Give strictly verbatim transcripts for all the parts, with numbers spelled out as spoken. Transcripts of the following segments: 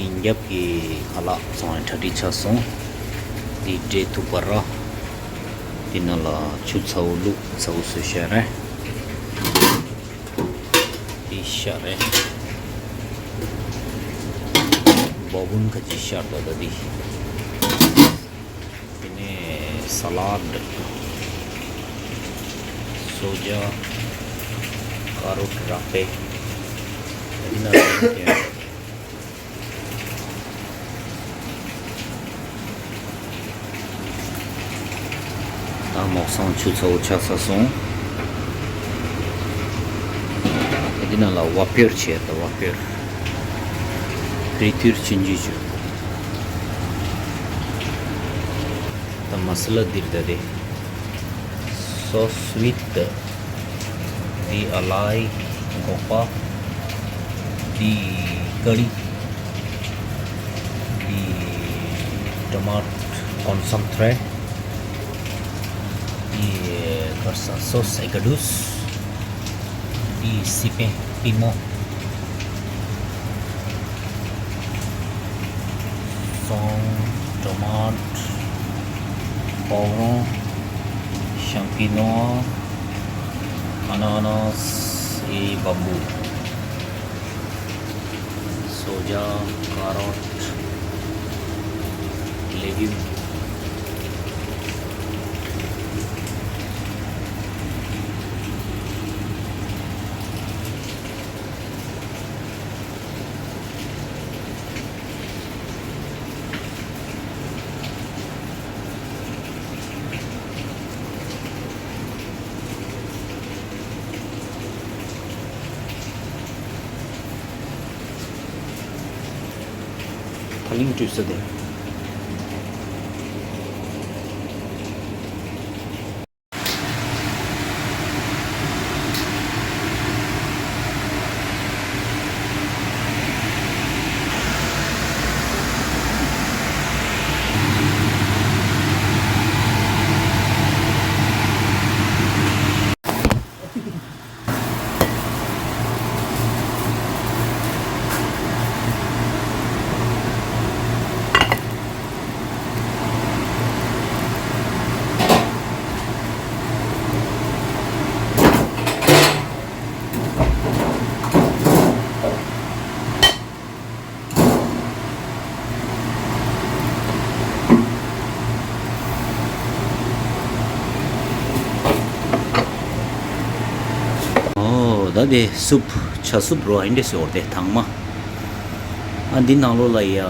ཉིན་རྒྱབ་ཀྱི་ཁ་ལག་བཟོ་ཡག་གྲ་སྒྲིག་ཆགས་སོང་། འདི་འབྲས་ཐུག་པ་ར། འདི་ནང་ལ་ཆུ་ཚ་བོ་བླུགས། ཚ་བོ་བཟོས་བཞག་རེད། འདི་ཤ་རེད། སྦ་བུན་ཁ་ཅིག་ཤར་འདུག་ད་འདི། དེ་ནས་ས་ལད། སོ་ཇ། ཀ་རོཊ་རག་པ། འདི་ནང་ལ་ད་མོག་སང་ཆུ་ཚ་བོ་ཆགས་ཚར་སོང་། འདི་ནང་ལ་བ་ཕེར་བྱས། ད་བ་ཕེར། friture ཆུང་ཆུང་བྱས། ད་མ་ས་ལ་འདིར་ད་རེད། སོ་སི་སི་ཝིཊ། འདི་ཨ་ལའི་སྒོག་པ། འདི་ཀ་རི། འདི་ཊོ་མཊ་ཀོན་སན་ཊྲེ། འདི་ཁར་ས་སོ་སི་ཨེ་ཀ་ཌུས། འདི་སི་པན་པི་མོ། སོང་། ཊོ་མཊ། པོ་ཝོ་རོང་། ཤམ་པི་ནོ། ཨ་ན་ནས། འདི་བམ་བུ། སོ་ཇ། ཀ་རོཊ། ལེ་གུམ། ད་ལིང་བྲིས་སོ་དེ། ཨོ། ད་དེ་སུབ། ཇ་སུབ་རོ། ཨ་འདྲས་ཡོད་རེད་དེ་དྭངས་མ། ཨ་འདི་ནང་ལོགས་ལ་ཡ་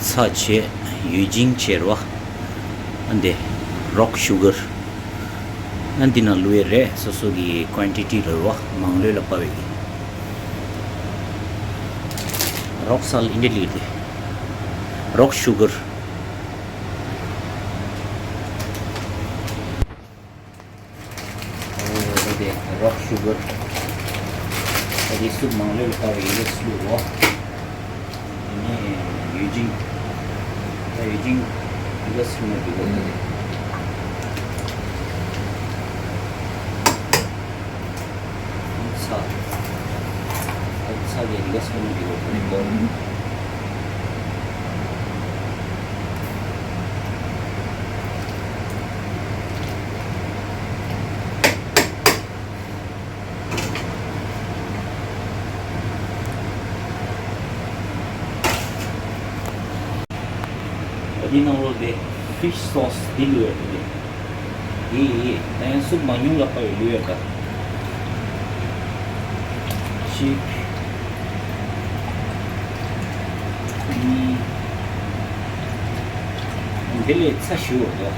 ཚྭ་བྱས། ཡུས་ཅིང་བྱས་རེད་བ། ཨ་འདི་རོག་ཤུ་གར། ཨ་འདི་ནང་བླུགས་ཡས་རེད། སོ་སོ་གི་ཀོན་ཊི་ཊི་ལ་རེད་བ། མང་ལོས་ལ་དཔའ་བའི་གི། རོག་སཱལ་ཨ་འདྲས་ལིར་དེ། རོག་ཤུ་གར། ཨོ། ད་དེ་རོག་ཤུ་གར། ད་དེ་སུབ་མང་ལོས་ལ་དཔའ་བའི་གི་བླུགས་རེད་བ། དེ་ནས་ཡུས་ཅིང་། ད་ཡུས་ཅིང་། འདི་ག་སུབ་ན་འགྲིག་གོ་ད་དེ། ཚྭ། ཚྭ་གི་རིགས་སོགས་ནི་འདི་གོ་ཁོ་ནི་གོ། འདི་ནང་ལོགས་དེ་ཕིཤ་སོ་སི་འདི་བླུགས་ཡོད་དེ། འདི་ཡིས་ད་ཡང་སུབ་མང་ཉུང་ལ་དཔག་པའི་བླུགས་ཡོད་ད། གཅིག་གཉིས། འདི་ལས་ཚྭ་ཞུ་བ་དོ།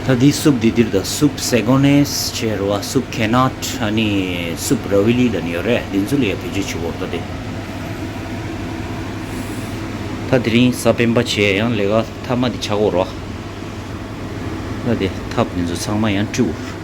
ད་འདི་སུབ་འདི་འདིར་ད་སུབ་སེ་གོ་ནེས་བྱས་རེད་བ། སུབ་ཁེ་ནཊ། ཨ་ནི་སུབ་ར་བི་ལི་ལབ་ནི་ཡོད་རེད། འདི་ཚོ་ལ་ཡ་བེད་སྤྱོད་བྱེད་དགོས་རེད་ད་དེ། ད་དེ་རིང་གཟའ་སྤེན་པ་བྱས། ཡང་ལས་ཀ་མཐའ་མ་འདི་ཆགས་ཀྱི་ཡོད་རེད་བ། ད་དེ་ཐབ་འདི་ཚོ་ཚང་མ་ཡང་བཀྲུས་དགོས།